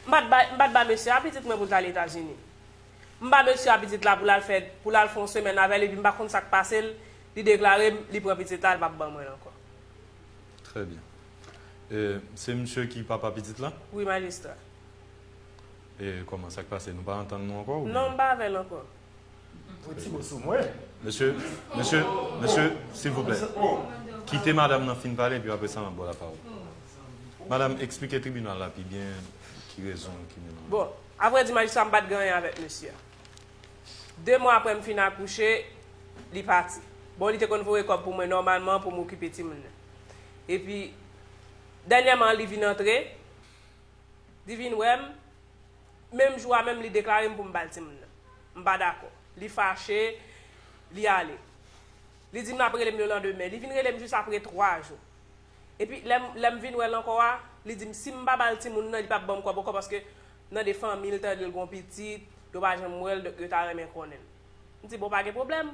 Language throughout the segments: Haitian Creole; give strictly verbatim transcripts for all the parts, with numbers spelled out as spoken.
M pa t ba, m pa t ba mesye a pitit mwen pou l t al Etazini. M ba mesye a pitit la pou l al fè, pou l al fè yon semèn avè l, epi m pa konn sa k pase l, li deklare m, li pran pitit la, l p ap ban mwen l ankò. Trè byen. E, se misye ki papa pitit la? Wi, majistra. E kòman sa k pase? Nou pa antann nou ankò oubyen? Non, m pa avè l ankò. Yon ti mo sou mwen. Mesye, mesye, mesye, silvouplè. Kite madanm nan fin pale, epi apre sa, m ap ba w lapawòl. Madanm, eksplike tribinal la pi byen ki rezon ki mennen. Bon, avrèdi, majistra, m pa t gen anyen avèk mesye a. De mwa apre m fin akouche, li pati. Bon, li te konn voye kòb pou mwen nòmalman pou m okipe timoun nan. Epi, dènyèman, li vin antre, li vin wè m, menm jou a menm, li deklare m pou m ba l timoun nan. M pa dakò. Li fache, li ale. Li di m l ap rele m lelandemen. Li vin rele m jis apre twa jou. Epi, lè m, lè m vin wè l ankò a, li di m si m pa ba l timoun nan, li p ap ban m kòb ankò, paske nan de fanmi l tande l gon pitit, yo pa janm wè l, donk yo ta renmen konnen l. M di, bon, pa gen pwoblèm.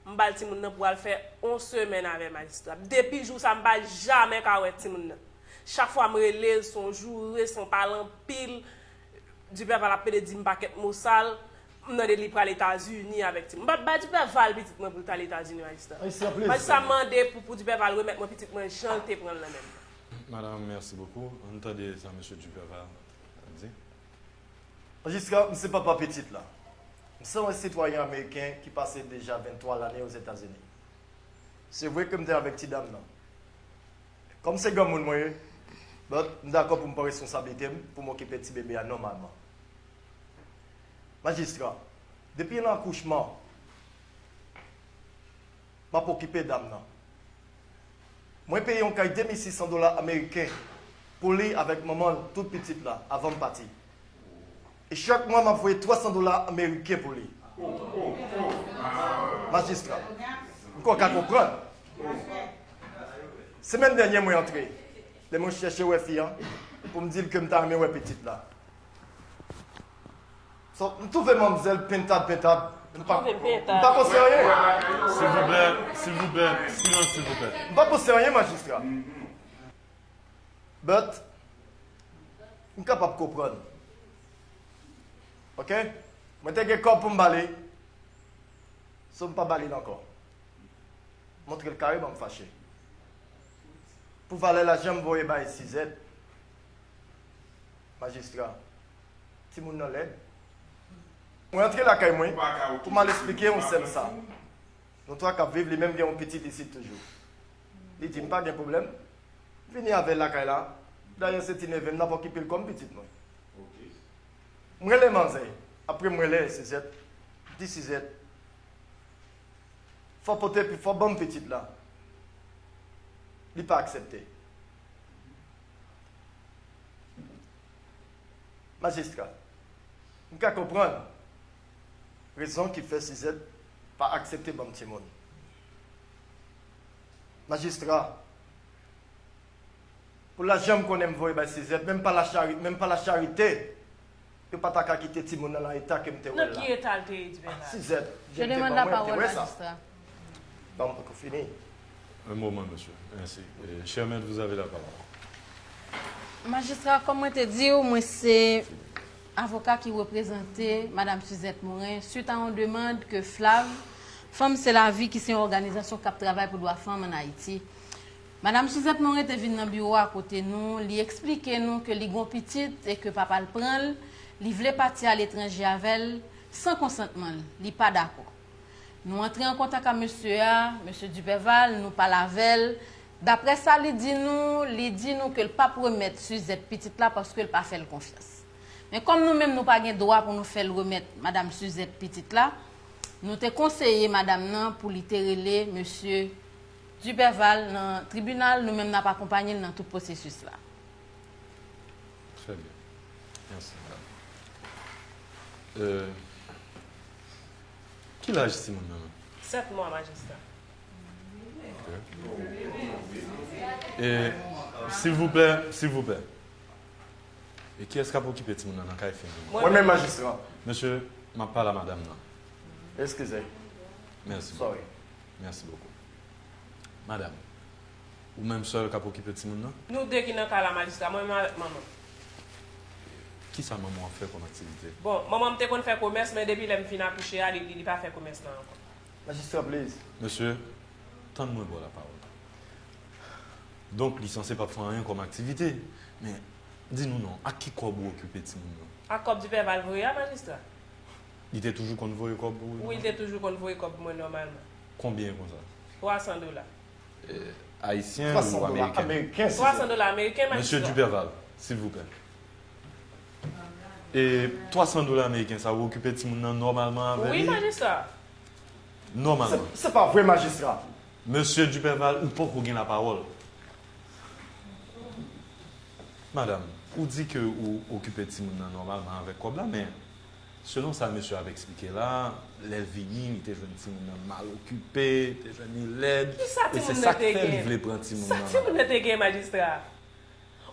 M ba l timoun nan pou al fè yon semèn avè majistra. Depi jou sa, m pa jamè ka wè timoun nan. Chak fwa m rele l, se yon joure, se yon pale anpil. Dipèval ap pede di m pakèt mo sal. M tande li pral Etazini avèk timoun. M pa t bay Dipèval pitit mwen pou l t al Etazini, majistra. Majistra mande pou, pou Dipèval remèt mwen pitit mwen jan l te pran l nan men m. Madame, merci beaucoup. Ann tande sa mesye Dipèval ap di. Majistra, m se papa pitit la. M se yon sitwayen ameriken ki pase deja venntwa lane Ozetazini. Se vre ke m te avèk ti dam nan. Kòm se granmoun mwen ye, but m dakò pou m pran responsablite m pou m okipe ti bebe a nòmalman. Majistra, depi nan akouchman, m ap okipe dam nan. Mwen peye yon kay de mil sis san dola ameriken pou li avèk manman l, tout pitit la, avan m pati. E chak mwa, m ap voye twa san dola ameriken pou li. Majistra, m kwè w ka konprann. Semèn dènyè, mwen antre. Lè mwen chèche wè fi an, pou m di l ke m ta renmen wè pitit la. So, m twouve manmzèl pentad pentad. M pa, m pa poste anyen. Silvouplè, silvouplè, silans, silvouplè. M pa poste anyen, majistra. But, m kapab konprann. Ok? Mwen te gen kòb pou m ba li. So, m pa ba li l ankò. Montre l kareman m fache. Pou valè lajan m voye bay Sizèt, majistra, timoun nan lèd. Mwen antre lakay mwen pou m al esplike yon sè m sa. Nou twa k ap viv, li menm gen yon pitit isit toujou. Li di m pa gen pwoblèm. Vini avè l lakay la. Dayè se ti neve m, n ap okipe l kòm pitit mwen. Mwen rele manzè. Apre mwen rele Sizèt. M di Sizèt, fò pote, fò ban m pitit la. Li pa aksepte. Majistra, m ka konprann rezon ki fè Sizèt pa aksepte ban m timoun. Majistra, pou lajan m konnen m voye bay Sizèt, menm pa lachari-, menm pa lacharite, yo pa ta ka kite timoun nan nan eta ke m te wè l la. Nan ki eta l te ye, Dipèval? Sizèt, je demande la parole, majistra. Ban m poko fini. Un moment, monsieur. Merci. Et, cher maître, vous avez la parole. Majistra, kòm mwen te di w, mwen se avoka ki reprezante Madam Suzette Morin, suite à yon demann ke Flav, Fanm Se Lavi, ki se yon òganizasyon k ap travay pou dwa fanm ann Ayiti. Madam Suzette Morin te vin nan biwo a kote nou, li eksplike nou ke li gon pitit e ke papa l pran l, li vle pati aletranje avè l san konsantman l, li pa dakò. Nou antre an kontak ak mesye a, mesye Duperval, nou pale avè l. Daprè sa li di nou, li di nou ke l p ap remèt Suzette pitit la paske l pa fè l konfyans. Men kòm nou menm nou pa gen dwa pou nou fè l remèt Madam Suzette pitit la, nou te konseye madanm nan pou li te rele mesye Duperval nan tribinal, nou menm n ap akonpanye l nan tout pwosesis la. Très bien. Merci, madame. Euh, ki laj timoun nan? Sèt mwa, majistra. Ok. E, silvouplè, silvouplè. E kiyès k ap okipe timoun nan nan kay fanmi an? Mwen menm, majistra. Mesye, m ap pale a madanm nan. Eskize. Merci beaucoup. Sorry. Merci beaucoup. Madam, ou menm sèl k ap okipe timoun nan? Nou de ki nan kay la, majistra, mwen menm avèk manman. Kisa manman w ap fè kòm aktivite? Bon, manman m te konn fè komès, men depi lè m fin akouche a, li, li, li pa fè komès lan ankò. Majistra, please. Mesye, tann mwen ba w lapawòl. Donk, li sanse p ap fè anyen kòm aktivite. Men, di nou non, ak ki kòb ou okipe timoun nan? Ak kòb Dipèval voye a, majistra. Li te toujou konn voye kòb pou ou? Wi, li te toujou konn voye kòb pou mwen nòmalman. Konbyen konsa? Twa san dola. Ayisyen ou ameriken? Ameriken, Twa san dola ameriken, majistra. Mesye Dipèval, silvouplè. E twa san dola ameriken sa, ou okipe timoun nan nòmalman avè li? Wi, majistra. Nòmalman. Se pa vre, majistra. Mesye Dipèval, ou poko gen lapawòl. Madanm, ou di ke ou okipe timoun nan nòmalman avèk kòb la, men selon sa mesye ap eksplike la, lè l vini, li te jwenn timoun nan mal okipe, te jwenn li lèd, e se sa k fè li vle pran timoun nan. Kisa timoun nan te gen? Kisa timoun nan te gen, majistra?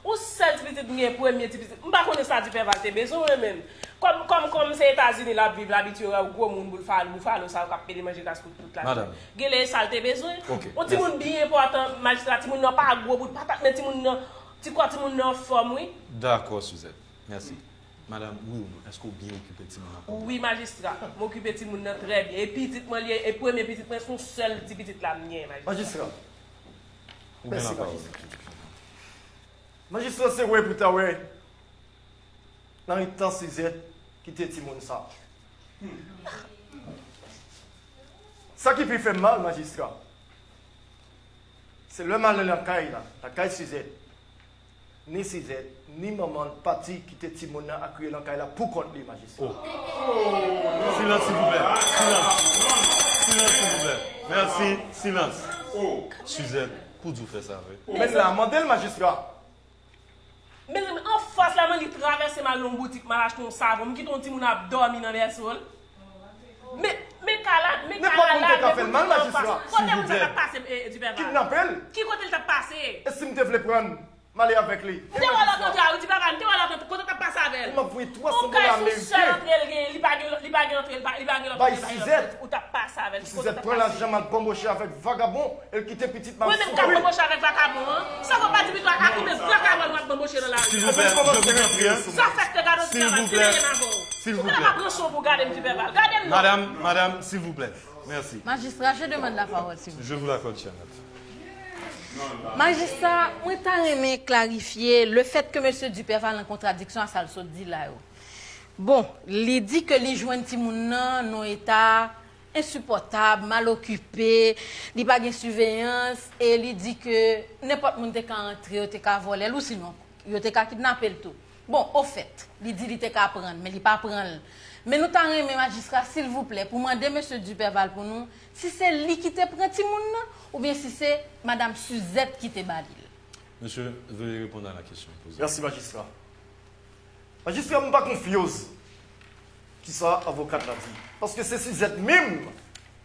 Yon sèl ti pitit m gen, premye ti pitit. M pa konnen sa Dipèval te bezwen, mwen menm. Kòm, kòm, kòm se Etazini l ap viv, l abitye wè gwo moun boulfalo, boulfalo sa yo k ap pede manje kaskout tout lavi. Genlè e sa l te bezwen. Yon timoun byen enpòtan, majistra, timoun nan pa gwo bout patat, men timoun nan, ti kò timoun nan anfòm, wi. Dakò, Suzette. Mèsi. Madanm, wi ou non, èske w byen okipe timoun nan kòm? Wi, majistra. M okipe timoun nan trè byen. E pitit mwen li ye, e premye pitit mwen, se yon sèl ti pitit la m gen, majistra. Majistra. Ou gen lapawòl. Majistra, se wè pou ta wè nan eta Sizèt kite timoun sa. Sa ki pi fè m mal, majistra, se lè m ale nan kay la, lakay Sizèt, ni Sizèt, ni manman l pati kite timoun nan a kriye nan kay la poukont li, majistra. Silans, silvouplè. Silans. Silans, silvouplè. Mèsi. Silans. Sizèt, pou di w fè sa vre. Men la, mande l, majistra. Men anfas la, men li travèse m al nan yon boutik, m al achte yon savon, m kite yon timoun ap dòmi nan bèso l. Men, men kala, men kala la, men boutik la anfas. Kote moun sa t ap pase, Dipèval? Ki kote l t ap pase? E si m te vle pran l, m ale avèk li? M te wè l ant antre a wi, Dipèval, m te wè l ant antre, kote w t ap pase avè l? Yon kay se yon sèl antre l genyen, li pa gen lòt, li pa gen lòt, li pa gen lòt. Bay Sizèt. Ou t ap pase avè l, ki kote w t ap pase? Sizèt pran lajan m al banboche avèk vagabon. E l kite pitit m ap soufri. Ou menm k ap banboche avèk vakabon an? Sa w pa di pito a, a konbyen vakabon w ap banboche nan lari a? Silvouplè, je vous en prie. Sa w fè k te gade w, Dipèval, ki te gen avè w? Silvouplè. Ou pa pran son pou w gade m, Dipèval. Gade m non. Madame, madame, silvouplè. Mèsi. Majistra, je demande la parole, s'il vous plaît. Je vous l'accorde, chère maître. Majistra, mwen ta renmen klarifye lefèt ke mesye Dipèval an kontradiksyon a sa l sot di la yo. Bon, li di ke li jwenn timoun nan nan yon eta ensipòtab, mal okipe, li pa gen siveyans, e li di ke nenpòt moun te ka antre, yo te ka vòlè l, ou sinon, yo te ka kidnape l tou. Bon, ofèt, li di li te ka pran l, men li pa pran l. Men nou ta renmen, majistra, silvouplè, pou mande mesye Dipèval pou nou, si se li ki te pran timoun nan, oubyen si se madanm Sizèt ki te ba li l. Monsieur, veuillez répondre à la question posée. Merci, majistra. Majistra, m pa konfyoz ki sa avokat la di. Paske se Sizèt menm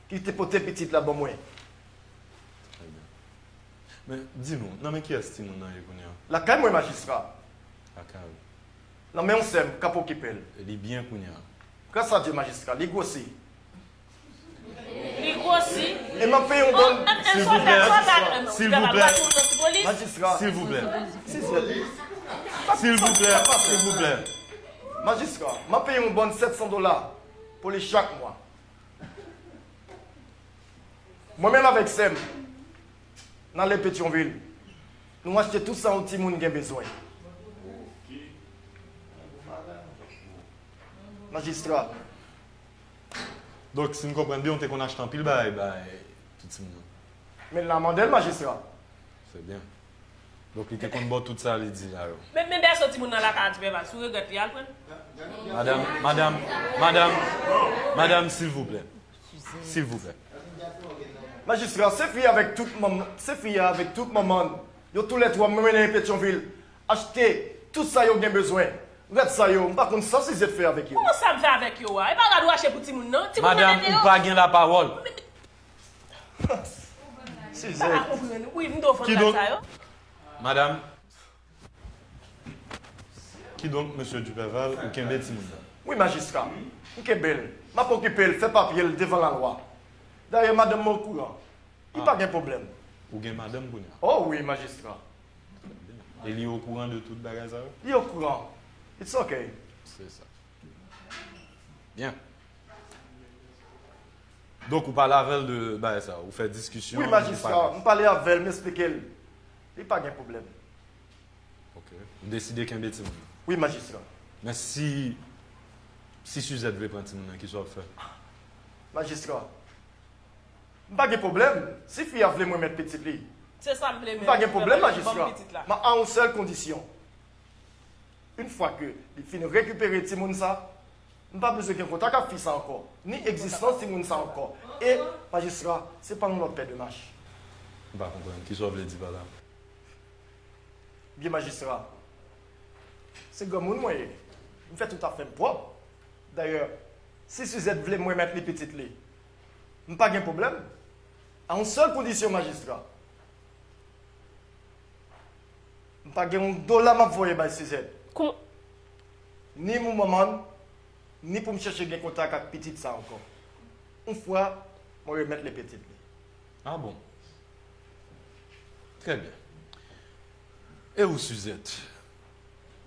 ki te pote pitit la ban mwen. Trè byen. Men, di nou, nan men kiyès timoun nan ye kounye a? Lakay mwen, majistra. Lakay ou. Nan men yon sè m k ap okipe l. Li byen kounye a. Gras a Dye, majistra, li gwosi. Li gwosi. E m ap peye yon bòn. Silvouplè. Silvouplè. Majistra. Silvouplè. Silvouplè. Silvouplè. Majistra, m ap peye yon bòn sèt san dola pou li chak mwa. Mwen menm avèk sè m, n ale Petyonvil. Nou achte tout sa yon timoun gen bezwen. Majistra. Donk, si m konprann byen, ou te konn achte anpil bagay bay tout timoun nan? Men la mande l, majistra. Trè byen. Donk, li te konn ba w tout sa li di la yo. Men, men bèso timoun nan lakay a Dipèval, si w regrèt li, al pran l. Madanm, madanm, madanm, madanm, silvouplè. Silvouplè. Majistra, se fi a avèk tout manman, se fi a avèk tout manman l, yo toulètwa mennen Petyonvil, achte tout sa yo gen bezwen. Rad sa yo, m pa konn sa Sizèt fè avèk yo. Kòman sa m fè avèk yo a? E pa rad ou achte pou timoun nan? Timoun nan mete yo. Madanm, ou pa gen lapawòl. Sizèt. M pa ka konprann. Wi, m do vann rad sa yo. Madanm. Kidonk, mesye Dupèval, ou kenbe timoun nan? Wi, majistra. M kenbe l. M ap okipe l, fè papye l devan lalwa. Dayè, madanm mwen okouran. Li pa gen pwoblèm. Ou gen madanm kounye a? O wi, majistra. E li okouran de tout bagay sa yo? Li okouran. It's ok. Se sa. Byen. Donk, ou pale avè l de bagay sa, ou fè diskisyon. Wi, majistra, m pale avè l, m eksplike l. Li pa gen pwoblèm. Ok. Ou deside kenbe timoun nan? Wi, majistra. Men si, si Suzette vle pran timoun nan, kisa w ap fè? Majistra, m pa gen pwoblèm. Si fi a vle m remèt pitit li, Se sa m vle m pa gen pwoblèm, majistra. Men a yon sèl kondisyon. Yon fwa ke li fin rekipere timoun sa, m pa bezwen gen kontak ak fi sa ankò, ni egzistans timoun sa ankò. E, majistra, se pa yon lòt pè de mach. M pa konprann. Kisa w vle di pa la? Byen, majistra, se granmoun mwen ye. M fè tout afè m pwòp. Dayè, si Suzette vle m remèt li pitit li, m pa gen pwoblèm. A yon sèl kondisyon, majistra. M pa gen yon dola m ap voye bay Suzette. Kouman? Ni pou manman l, ni pou m chèche gen kontak ak pitit sa ankò. Yon fwa mwen remèt li pitit li. Ah bon? Trè byen. E ou, Suzette?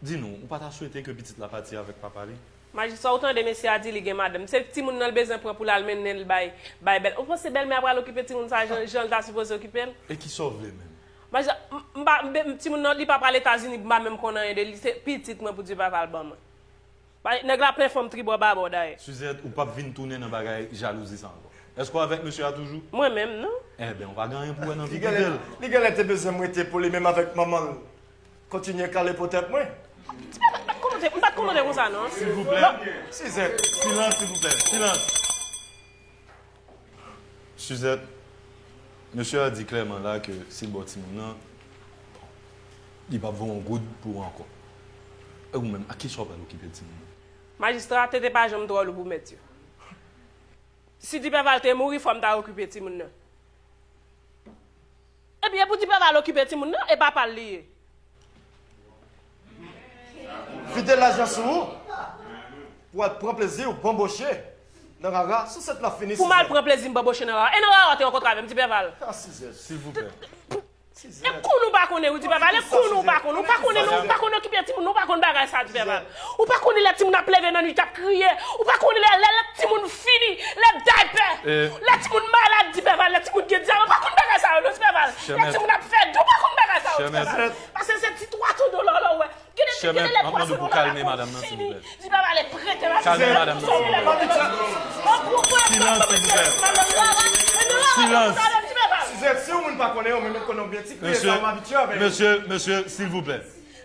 Di nou, ou pa ta swete ke pitit la pati avèk papa li? Majistra, ou tande mesye a di li gen madanm. Se timoun nan l bezwen pran pou l al mennen l bay, bay bèl. Ou panse bèlmè a pral okipe timoun sa jan, jan l ta sipoze okipe l? E kisa w vle menm? Majistra, m, m pa, m, timoun nan, li pa pral Etazini, m pa menm konn anyen de li. Se pitit mwen pou Dye papa l ban mwen. Bay, nèg la plen fanm tribò babò dayè. Suzette, ou p ap vin tounen nan bagay jalouzi sa ankò. Èske w avèk mesye a toujou? Mwen menm, non. Enben, ou pa gen anyen pou wè nan vi prive l. Li genlè te bezwen m rete pou li menm avèk manman l kontinye kale po tèt mwen. M pa t konnen, m pa t konnen konsa non. Silvouplè. Suzette. Silans, silvouplè. Silans. Suzette, mesye a di klèman la ke si l ba w timoun nan, li p ap voye yon goud pou ou ankò. E ou menm, ak kisa w pral okipe timoun nan? Majistra, tete pa janm twò lou pou mèt yo. Si Dipèval te mouri, fò m ta okipe timoun nan. Ebyen, pou Dipèval okipe timoun nan, e papa l li ye. Vide lajan sou ou pou al pran plezi w, banboche nan rara, Suzette la fini. Pou m al pran plezi m banboche nan rara. E nan rara w te rankontre avè m, Dipèval. Ah, Suzette. Silvouplè. E kou nou pa konnen wi, Dipèval, e kou nou pa konnen. Ou pa konnen non, ou pa konn okipe timoun, ou pa konn bagay sa, Dipèval. Ou pa konnen lè timoun ap leve nan nuit ap kriye. Ou pa konnen lè, lè, lè timoun fini, lè daypè, lè timoun malad, Dipèval, lè timoun gen dyare, ou pa konn bagay sa yo non, Dipèval. Lè timoun ap fè dou, ou pa konn bagay sa yo, Dipèval. Paske se ti twa san dola w wè. Gade, gade lè twa san dola la konn fini. Dipèval, ale prete madanm nan. Kalme madanm nan, silvouplè. Silans, silvouplè. Silans. Suzette, si yon moun pa konnen yo, men mwen konnen w byen, ti kriye sa, m abitye avè yo. Mesye, mesye, silvouplè.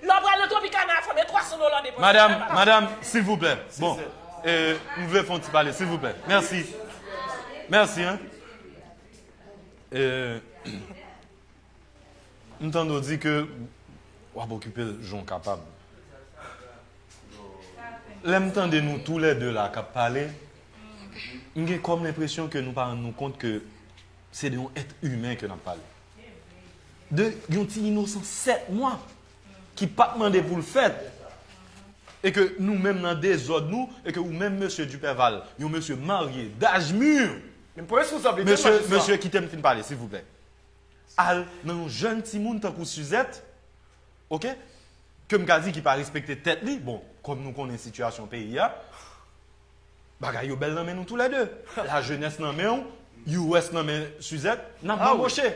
Lè w pral nan Tropicana a, fò men twa san dola depanse. Madam, madam, silvouplè. Bon, e, m vle fè yon ti pale, silvouplè. Mèsi. Mèsi, hein. E, m tande w di ke w ap okipe l jan w kapab. Lè m tande nou toulède la k ap pale, m gen kòm lenpresyon ke nou pa rann nou kont ke se de yon èt imen ke n ap pale. De yon ti inosan sèt mwa ki pa t mande pou l fèt. E ke nou menm nan dezòd nou, e ke ou menm, mesye Dipèval, yon mesye marye, daj mi, Men pran responsablite, majistra. Mesye, kite m fin pale, silvouplè. Al nan yon jèn timoun tankou Suzette, oke, ke m ka di ki pa respekte tèt li, bon, kòm nou konnen sitiyasyon peyi a, bagay yo bèl nan men nou toulède. Lajenès nan men w, U S nan men Suzette, n ap banboche.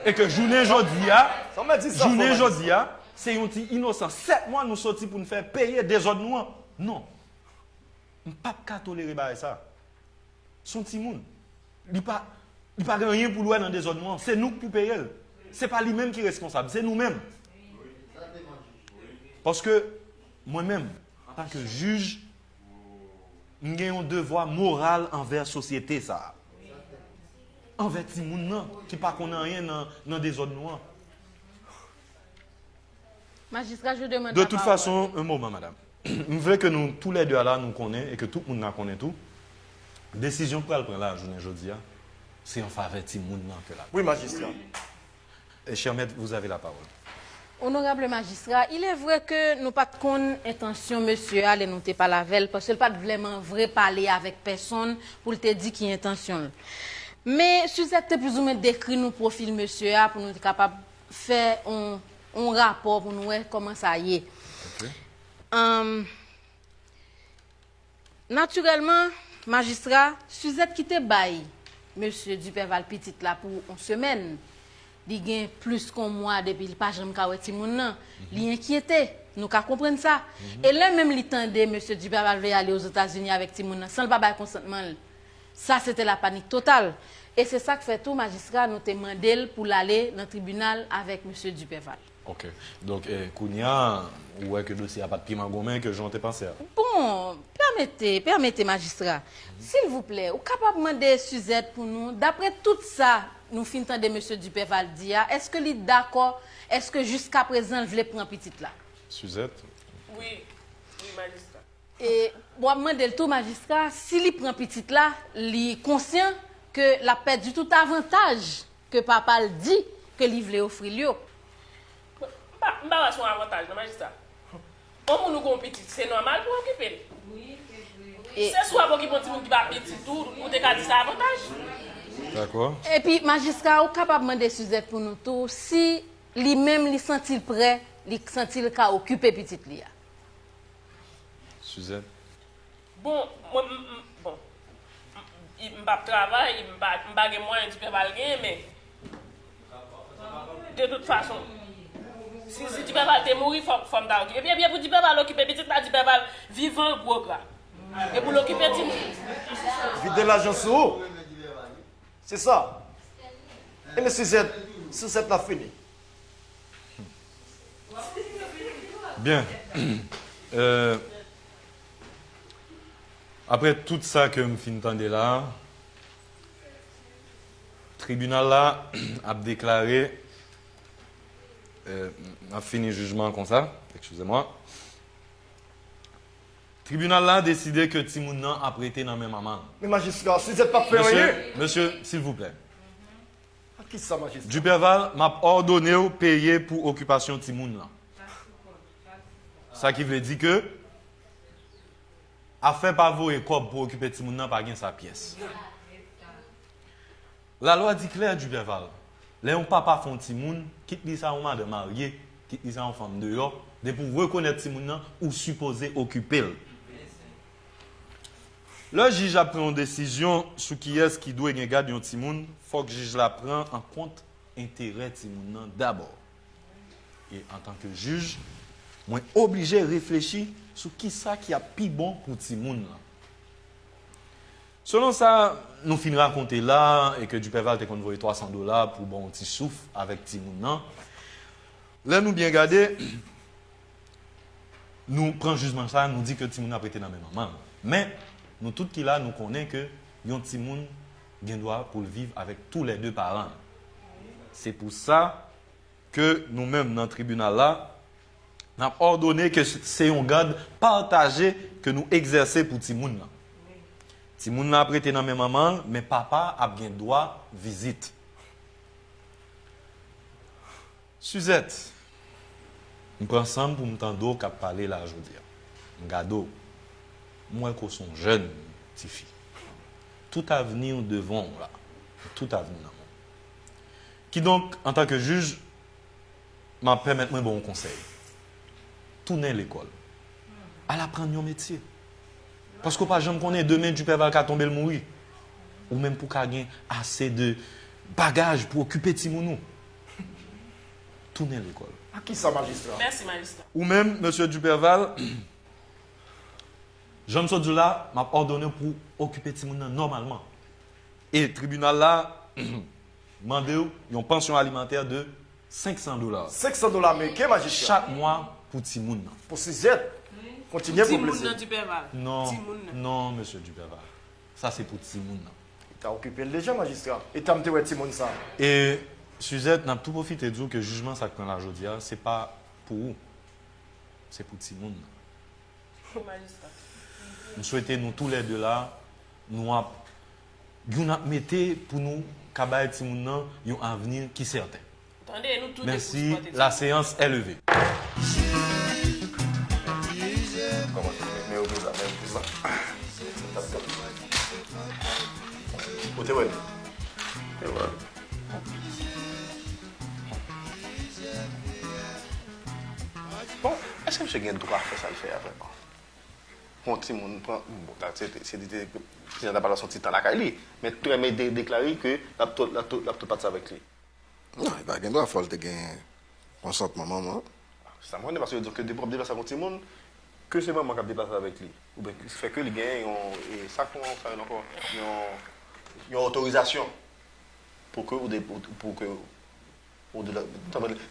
E ke jounen jodi a, jounen jodi a, se yon ti inosan sèt mwa nou soti pou n fè peye dezòd nou an. Non. M p ap ka tolere bagay sa. Se yon timoun. Li pa, li pa gen anyen pou l wè nan dezòd nou an. Se nou k pou peye l. Se pa li menm ki responsab, se nou menm. Paske mwen menm, antanke jij, m gen yon devwa moral anvè sosyete sa a. Anvè timoun nan ki pa konn anyen nan, nan dezòd nou an. Majistra, je demande De la toute parole. Façon, un moment, madame. M vle ke nou toulède a la, nou konnen, e ke tout moun nan konnen tou, desizyon k pral pran la, jounen jodi a, se an favè timoun nan ke l ap. Wi, majistra. Eh, cher maître, vous avez la parole. Onorab majistra, il est vrai ke nou pa t konn entansyon mesye a lè nou te pale avè l, paske l pa t vrèman vre pale avèk pèsonn pou l te di ki entansyon l. Men Suzette te plizoumwen dekri nou pwofil mesye a pou nou te kapab fè yon, yon rapò pou nou wè kòman sa ye. Ann, Natirèlman, majistra, Suzette ki te bay mesye Duperval pitit la pou yon semèn, li gen plis ke yon mwa depi li pa janm ka wè timoun nan, li enkyete. Nou ka konprann sa. E lè menm li tande mesye Duperval vle ale Ozetazini avèk timoun nan san l pa bay konsantman l, sa se te la panik total. E se sa k fè tou, majistra, nou te mande l pou l ale nan tribinal avèk mesye Duperval. Ok. Donk, eh, kounye a, ou wè ke dosye a pa t pi magonmen ke jan w te panse a. Bon, pèmete, pèmete, majistra. Silvouplè, ou kapab mande Suzette pou nou, daprè tout sa nou fin tande mesye Duperval di a, èske li dakò, èske jiskaprezan l vle pran pitit la? Suzette? Wi, wi, majistra. E w ap mande l tou, majistra, si li pran pitit la, li konsyan ke l ap pèdi tout avantaj ke papa l di ke li vle ofri l yo. M pa, m pa wè se yon avantaj non, majistra. Yon moun ou gen yon pitit, se nòmal pou w okipe l. Se si w ap okipe yon timoun ki pa pitit ou, ou te ka di sa avantaj. Dakò. Epi, majistra, ou kapab mande Suzette pou nou tou, si li menm li santi l prè, li santi l ka okipe pitit li a. Suzette. Bon, mwen, m, m, bon, m, m, m p ap travay, m pa, m pa gen mwayen Duperval genyen, men de tout fason, si, si Duperval te mouri, fò, fò m ta okipe. Ebyen, ebyen, pou Duperval okipe pitit la, Duperval vivan gwo gra. E pou l okipe timoun. Vide lajan sou ou. Se sa. Ebyen, Suzette, Suzette la fini. Byen. Euh, apre tout sa ke m fin tande la, tribinal la ap deklare, euh, m ap fini jijman konsa, excusez-moi. Tribinal la deside ke timoun nan ap rete nan men manman l. Men majistra, Suzette p ap fè anyen. Mesye, silvouplè. Kisa majistra? Duperval, m ap òdone w peye pou okipasyon timoun nan. Sa ki vle di ke afè pa voye kòb pou okipe timoun nan pa gen sa pyès. Lalwa di klè, Duperval, lè yon papa fè yon timoun, kit li sa yon madan marye, kit li sa yon fanm deyò, depi w rekonèt timoun nan, ou sipoze okipe l. Lè jij ap pran yon desizyon sou kiyès ki dwe gen gad yon timoun, fòk jij la pran an kont enterè timoun nan dabò. E antanke jij, mwen oblije reflechi sou kisa ki ap pi bon pou timoun nan. Selon sa nou fin rakonte la, e ke Duperval te konn voye twa san dola pou ba w yon ti souf avèk timoun nan, lè nou byen gade, nou pran jijman sa, nou di ke timoun nan ap rete nan men manman l. Men, nou tout ki la, nou konnen ke yon timoun gen dwa pou l viv avèk toulède paran l. Se pou sa ke nou menm nan tribinal la, n ap òdone ke se yon gad pataje ke nou egzèse pou timoun nan. Timoun nan ap rete nan men manman l, men papa ap gen dwa vizit. Suzette, m pran san m pou m tande w k ap pale la jodi a. M gade w, m wè ke w se yon jèn tifi. Tout avni w devan w la. Tout avni nan men w. Kidonk, antanke jij, m ap pèmèt mwen ba w yon konsèy. Tounen lekòl. Al aprann yon metye. Paske w pa janm konnen, demen Duperval ka tonbe l mouri. Ou menm pou ka gen ase de bagaj pou okipe timoun ou. Tounen lekòl. A kisa majistra? Mèsi, majistra. Ou menm, mesye Duperval, jan m sot di w la, m ap òdone w pou w okipe timoun nan nòmalman. E tribinal la mande w yon pansyon alimantè de senk san dola. Senk san dola ameriken, majistra. Chak mwa pou timoun nan. Pou Suzette. Kontinye pou Timoun plezi. Nan Duperval. Non, Timoun nan. Non, mesye Duperval. Sa se pou timoun nan. Ou ta okipe l deja, majistra. E tan m te wè timoun sa. E Suzette, n ap tou pwofite di w ke jijman sa k pran la jodi a, se pa pou ou. Se pou timoun nan. Pou majistra. M swete nou toulède la, nou ap, youn ap mete pou nou ka bay timoun nan yon avni ki sèten. Tande, nou tou de Merci, pou sipòte la séance est levée. Kòman te men yo konsa, men yo konsa. Ou te wè l? Te wè l. Bon, èske misye gen dwa fè sa l fè a vrèman? Pran timoun, pran, bon, ta, se, se, se, se, se, ta pral soti tan lakay li, men trè men de, deklare ke l ap tou, l ap tou, l ap tou pati avèk li. Non, li pa gen dwa, fò l te gen konsantman manman. Se sa m konnen, paske yo di ke depi w ap deplase ak yon timoun, ke se manman k ap deplase avèk li. Oubyen fè ke li gen yon, e sa kòman sa rele ankò, yon, yon otorizasyon pou ke ou de, pou, pou ke ou de,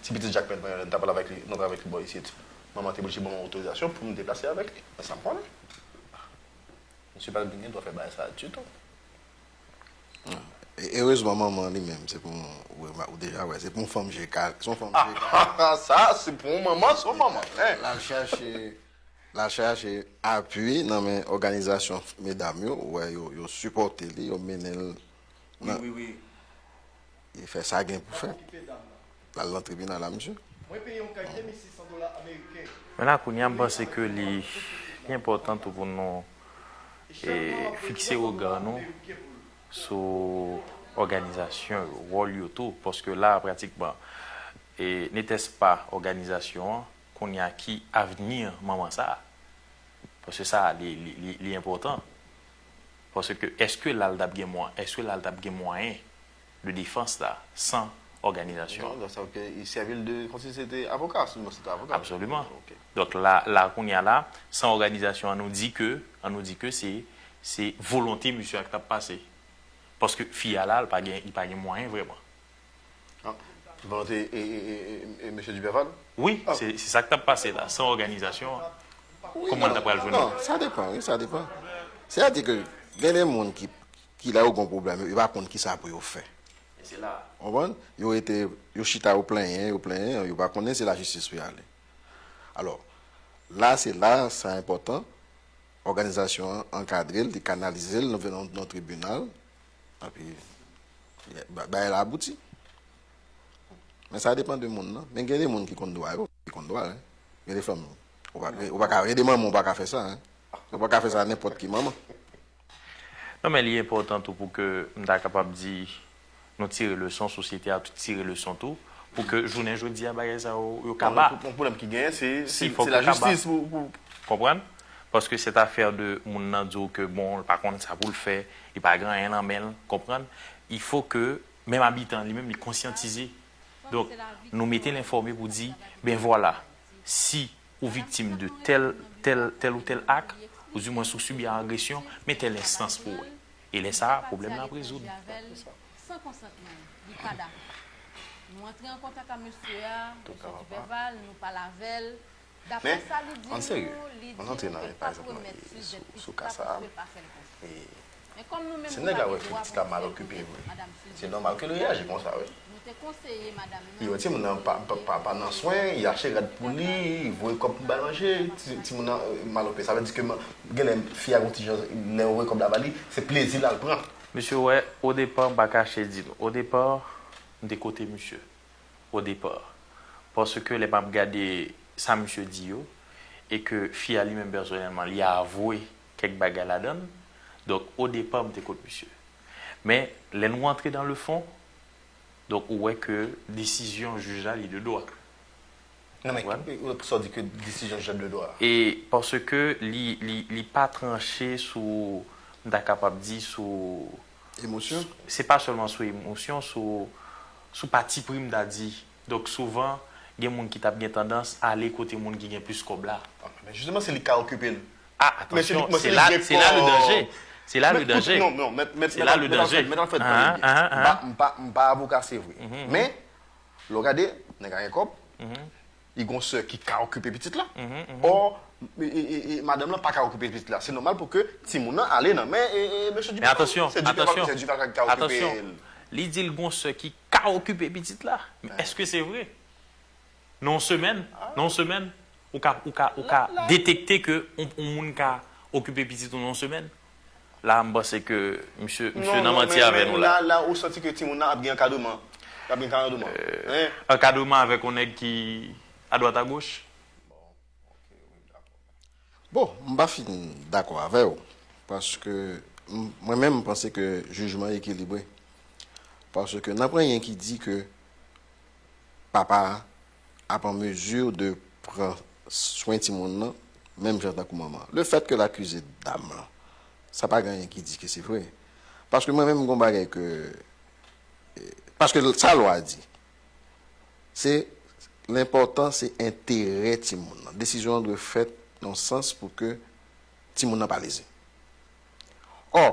ti pitit Jakmèl, pa egzanp, ta pale avèk li, nou pale avèk li bò isit. Manman te oblije ban mwen otorizasyon pou m deplase avèk li. Men sa m konnen. Misye pa t gen dwa fè bagay sa ditou. E erezman, manman li menm, se pou, ou, ou deja wè, se pou yon fanm je kal, se yon fanm je kal. Sa, se pou yon manman, se yon manman. L al chache, l al chache apui nan men òganizasyon medam yo, ou wè, yo, yo sipòte li, yo mennen l nan. Wi, wi, wi. Li fè sa gen pou fè. L al nan tribinal la, misye. Mwen peye yon kay de mil sis san dola ameriken. Men la, kounye a, m panse ke li, li enpòtan tou pou nou, e, fikse rega nou sou òganizasyon yo, wòl yo tou, paske la, pratikman, e, netès pa òganizasyon an, kounye a ki avni manman sa a? Paske sa a, li, li, li, li enpòtan. Paske èske la l t ap gen mwa-, èske la l t ap gen mwayen de defans la san òganizasyon an? Donk, sa vle di ke li sèvi l de, kòmsi se te avoka, si se te avoka. Absoliman. Ok. Donk, la, la, kounye a la, san òganizasyon an, nou di ke, an nou di ke se, se volonte misye a ki t ap pase. Paske fi a la, li pa gen, li pa gen mwayen vrèman. Ah, volonte, e, e, e, e, e, mesye Duperval? Wi, ah, se, se sa k t ap pase la, san òganizasyon an. Wi, kòman l ta pral jwenn? Non, sa depan, wi, sa depan. Sètadi ke gen de moun ki, ki lè yo gen yon pwoblèm, yo, yo pa konn kisa pou yo fè. E se la. Ou konprann? Yo rete, yo chita, yo plenyen, yo plenyen, yo pa konnen se lajistis pou y ale. Alò, la, se la, sa enpòtan. Òganizasyon an ankadre l, li kanalize l nan, nan, nan tribinal. Epi, ba-, bagay la abouti. Men sa depan de moun nan. Men gen de moun ki konn dwa yo, ki konn dwa, wi. Gen de fanm, ou pa, ou pa ka, gen de manman, ou pa ka fè sa, wi. Ou pa ka fè sa nenpòt ki manman. Non, men li enpòtan tou pou ke m ta kapab di, nou tire leson, sosyete a tou tire leson tou, pou ke jounen jodi a, bagay sa yo, yo kaba. Non, men pou, pou pwoblèm ki genyen, se, se, se lajistis pou, pou... Konprann? Paske se afè de moun nan di w ke, bon, li pa konn sa pou l fè, li pa gen anyen nan men l, konprann? Il faut que menm abitan li menm, li konsyantize. Donk, nou mete l enfòme pou di, ben vwala, si ou viktim de tèl, tèl, tèl ou tèl ak, ou di mwens ou sibi agresyon, men tèl enstans pou w. E lè sa a, pwoblèm nan ap rezoud. San konsantman l, li pa dakò. Nou antre an kontak ak mesye a, mesye Duperval, nou pale avè l. Daprè sa li di nou, li di nou ke l p ap remèt sijè pitit la paske l pa fè l konfyans. Men kòm nou menm nou pa gen dwa pou nou fè l konfyans, madanm Filde, nou te konseye madanm nan. Li wè timoun nan pa, pa, pa, pa nan swen, li achte rad pou li, li voye kòb pou bay manje, ti, timoun nan, euh, malopè. Sa vle di ke man-, genlè fi a gon ti jan, lè yo voye kòb la ba li, se plezi l al pran. Mesye, wè, odepa, m pa kache di nou, odepa, m te kote misye, odepa. Paske lè m ap gade sa misye di yo, e ke fi a li menm pèsonèlman, li avwe kèk bagay ladan l, donk, odepa, m te kont misye. Men, lè nou antre dans le fond, donk, ou wè ke desizyon jij la, li de dwa. Non, men, ou, ou, sa w di ke desizyon jij la de dwa? E paske li, li, li pa tranche sou, m ta kapab di, sou... Emosyon? Se pa sèlman sou emosyon, sou, sou patipri, m ta di. Donk, souvan, gen moun ki t ap gen tandans ale kote moun ki gen plis kòb la. Ah, men jisteman, se li k ka okipe l. Ah, atansyon, se la, se la le danje. Se la le danje. Non, non, mèt, mèt, mèt Alfred, mèt Alfred, tande byen. M pa, m pa, m pa avoka, se vre. Men, lè w gade, nèg la gen kòb, li gon sè ki ka okipe pitit la. Ò, e, e, e, e, madanm lan pa ka okipe pitit la. Se nòmal pou ke timoun nan ale nan men, e, e, mesye Duperval. Men atansyon, se Duperval, atansyon, se Duperval ki ka okipe l. Li di l gon sè ki ka okipe pitit la. Men èske se vre? Nan yon semèn, nan yon semèn, ou ka, ou ka, ou ka detekte ke yon, yon moun ka okipe pitit ou nan yon semèn. La, m panse ke misye, misye nan manti avè nou la. La, la, ou santi ke timoun nan ap gen ankadreman. L ap gen ankadreman. Ankadreman avèk yon nèg ki adwat agoch? Bon, m pa fin dakò avè w, paske m, mwen menm, m panse ke jijman ekilibre. Paske nan pwen ki di ke papa a ap an mezi de pran swen timoun nan, menm jan tankou manman. Le fait que l akize dam lan, sa pa gen anyen ki di ke se vre. Paske mwen menm, m gon bagay ke, paske sa lwa di, se, lenpòtan se enterè timoun nan. Desizyon an dwe fèt nan sans pou ke timoun nan pa leze. Ò,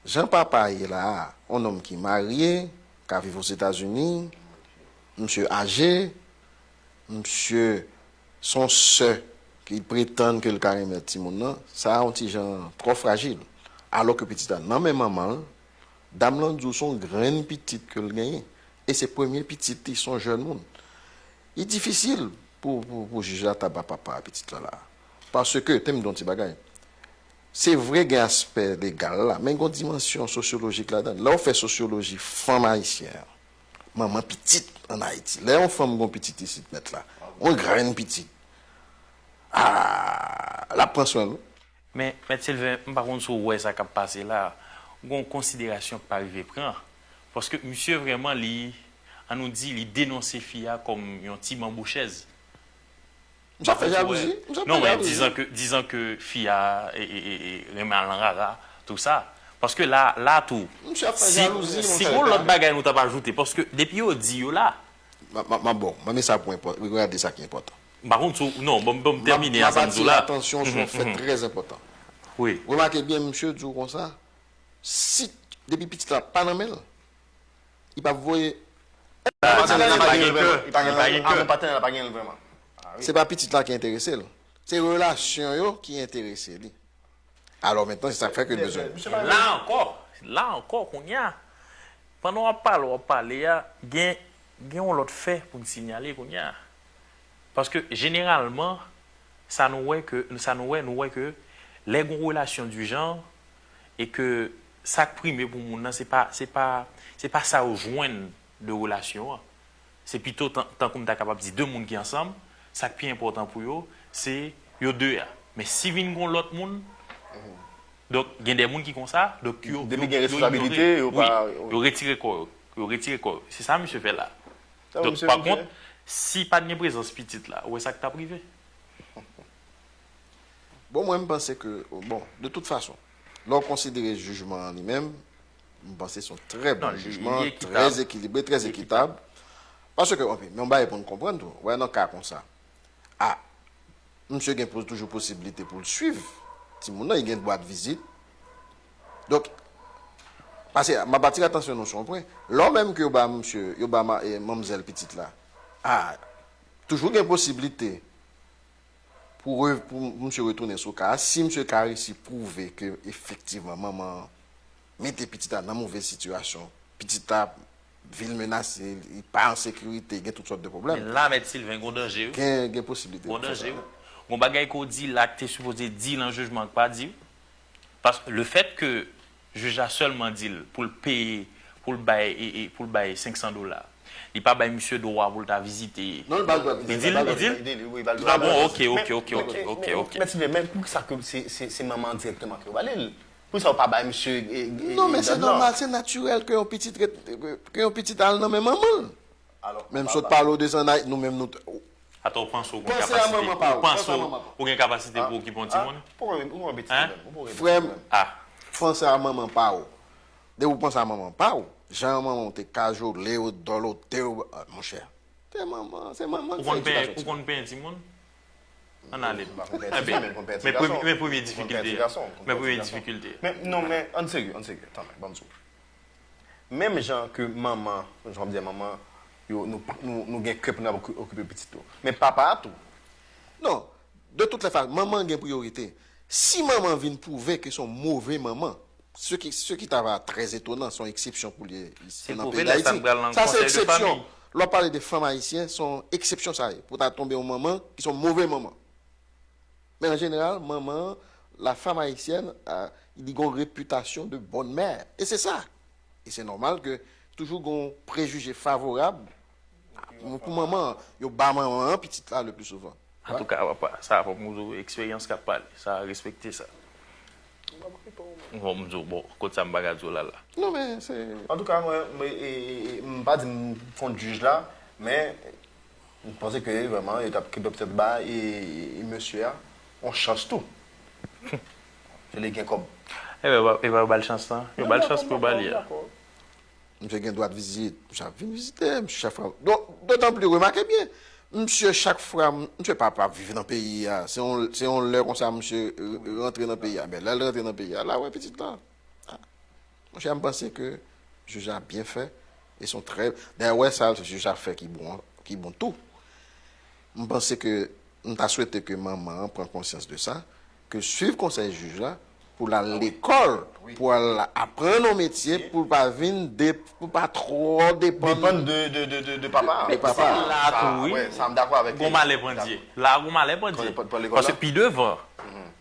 jan papa ye la a, yon nonm ki marye, ka viv Ozetazini, misye aje, misye se yon sè ki pretann ke l ka renmen timoun nan, sa a yon ti jan twò frajil. Alò ke pitit la nan men manman l, dam lan di w se yon grenn pitit ke l genyen. E se premye pitit li, se yon jèn moun. Li difisil pou, pou, pou jij la ta ba papa a pitit lan la. Paske, te m di yon ti bagay. Se vre gen aspè legal la, men gen yon dimansyon sosyolojik ladan l. Lè w fè sosyoloji fanm ayisyen an, manman pitit ann Ayiti, lè yon fanm gen yon pitit isit nèt la, yon grenn pitit, a, l ap pran swen l wi. Men, Mèt Sylvain, m pa konn si w wè sa k ap pase la, gen yon konsiderasyon k pa rive pran. Paske misye vrèman, li, ann nou di, li denonse fi a kòm yon ti manbo chèz. Misye ap fè jalouzi. Misye ap fè jalouzi. Non, men dizan ke, dizan ke fi a e, e, e, e, renmen al nan rara, tou sa. Paske la, la tou, si, si gon lòt bagay nou t ap ajoute, paske depi yo di yo la. Ma, ma, ma, bon, mwen men sa pou enpò-, regade sa ki enpòtan. M pa konn si w, non, bon, bon, m tèmine a sa m di w la. M ap atire atansyon sou yon fè trè enpòtan. Wi. Remake byen, misye di w konsa, si, depi pitit la pa nan men l, li p ap voye. Patnè la pa gen l vrèman. Li pa gen l vrèman. Se pa pitit la ki enterese l. Se relasyon yo ki enterese li. Alò mentnan, se sa k fè ke l bezwen. La ankò, la ankò, kounye a, pandan w ap pale, w ap pale a, gen, gen yon lòt fè pou n sinyale kounye a. Paske jeneralman, sa nou wè ke, sa nou wè, nou wè ke lè gen yon relasyon di jan, e ke sa k prime pou moun nan, se pa, se pa, se pa sa yo jwenn de relasyon an. Se pito, tan, tankou m ta kapab di, de moun ki ansanm, sa k pi enpòtan pou yo, se yo de a. Men si vin gen yon lòt moun, donk, gen de moun ki konsa, donk, yo, depi gen yo, yo, yo, responsabilite, yo wi, pa, yo retire kò yo. Yo retire kò yo. Se sa misye fè la. Donk, pa kont, si pa t gen prezans pitit la, ou wè sa k t ap rive? Bon, mwen, m panse ke, bon, de tout fason, lè w konsidere jijman an li menm, m panse se yon trè bon jijman, trè ekilibre, trè ekitab. Paske, anpil, men yon bagay pou n konprann tou, wè, nan ka konsa, a, misye gen pou, toujou posiblite pou l swiv timoun nan, li gen dwa de vizit. Donk, paske, m ap atire atansyon nou sou yon pwen, lè w menm ke yo ba misye, yo ba ma, e, manmzèl pitit la, a, toujou gen posiblite pou, re, pou misye retounen sou ka a, si misye ka resi pwouve ke efektivman manman an mete pitit la nan move sitiyasyon, pitit la vin menase, li pa an sekirite, gen tout sòt de pwoblèm. Men la, Mèt Sylvain, gon danje wi. Gen, gen posiblite pou fè sa. Gon danje wi. Gon bagay ke w di la, k te sipoze di nan jijman, k pa di wi. Paske le fèt ke jij la sèlman di l pou l peye, pou l bay, e, e, pou l bay senk san dola, li pa bay misye dwa pou l ta vizite. Non, li ba l dwa vizite. Li di l, li di l? Li di l, wi, li ba l dwa. Ah bon, ok, ok, ok, ok, ok, ok. Mèt Sylvain, men poukisa ke se, se, se manman an dirèkteman ke yo ba li l? Poukisa yo pa bay misye, e, e, non, men se nòmal, se natirèl ke yon pitit ret, ke yon pitit al nan men manman l. Men m sot pale w de sa, nou menm nou. Atò, ou panse w gen kapasite, ou panse w gen kapasite pou okipe yon timoun? Frè m, panse a manman pa w. Depi w panse a manman pa w, jan manman w te kajole w, dòlote w, monchè. Se manman, se manman ki fè edikasyon timoun. Ou konn penyen timoun? Ann ale. Enben, men premye difikilte a. Men premye difikilte. Men non, men ann serye, ann serye. Tanmen, ban m di w. Menm jan ke manman, jan w ap di a manman, yo, nou, nou, nou gen kè pou n ap okipe pitit yo. Men papa a tou. Non, de tout lè fason, manman gen priyorite. Si manman vin pwouve ke se yon move manman, ce qui, ce qui ta va très étonnant, se yon eksepsyon pou l ye isi nan peyi Dayiti. Sa se eksepsyon. Lè w ap pale de fanm ayisyen, se yon eksepsyon sa ye. Pou ta tonbe yon manman ki se yon move manman. Men an jeneral, manman an, la femme haïtienne, a, li gen yon repitasyon de bonne mère. E se sa. E se nòmal ke toujou gen yon prejije favorab pou, pou manman an. Yo ba manman an pitit la le pli souvan. Antouka, papa, sa fò m di w eksperyans k ap pale. Sa respekte sa. Fò m di w, bon, kot sa m pa ka di w la la. Non, men se. Antouka, mwen, m pa di m kont jij la, men m panse ke vrèman, yo t ap kidnap tèt ba e, e mesye a. yon chans tou. Se li gen kòb. Ebyen, yo ba l chans lan. Yo ba l chans pou yo ba li a. Misye gen dwa vizit, misye ap vin vizite, misye chak fwa. Donk, dotan pli, remake byen, misye chak fwa, misye pa pa viv nan peyi a. Se yon, se yon lè konsa misye rantre nan peyi a. Men lè l rantre nan peyi a, la wè pitit la. Monchè, m panse ke jij la byen fè. E se yon trè, dayè, wè sa jij la fè ki bon, ki bon tou. M panse ke, m ta swete ke manman an pran konsyans de sa, ke swiv konsèy jij la, pou l al lekòl, pou al aprann yon metye, pou l pa vin, de, pou l pa twò depann. Depann de, de, de, de, de papa. De papa. La tou, wi. Sa m dakò avèk Gon malè pandye. La gon malè pandye. Paske pi devan,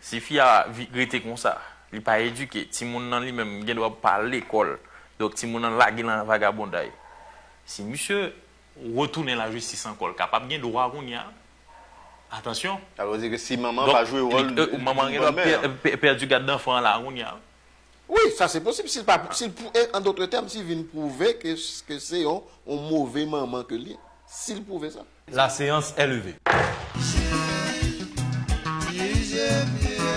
si fi a rete konsa, li pa edike, timoun nan li menm gen dwa pa al lekòl. Donk timoun nan lage nan vagabonday. Si misye retounen lajistis ankò, l kapab gen dwa kounye a. Atansyon. Sa vle di ke si manman pa jwe wòl Manman gen dwa pèdi gad danfan an la kounye a. Wi, sa se posib. Si l pa, si l pou, en dòt tèm, si l vin pwouve ke, ke se yon, yon move manman ke li ye. Si l pwouve sa. La séance est levée. Jije Pyè,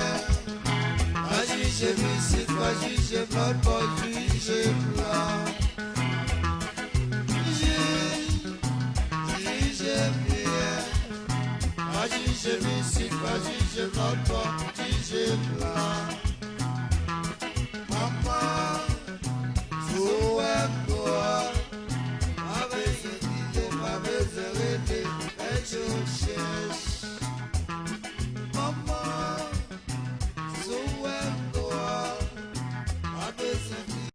pa jije mizik, pa jije lòt bò, jije pla. Jij, jije Pyè, pa jije mizik, pa jije lòt bò, jije pla.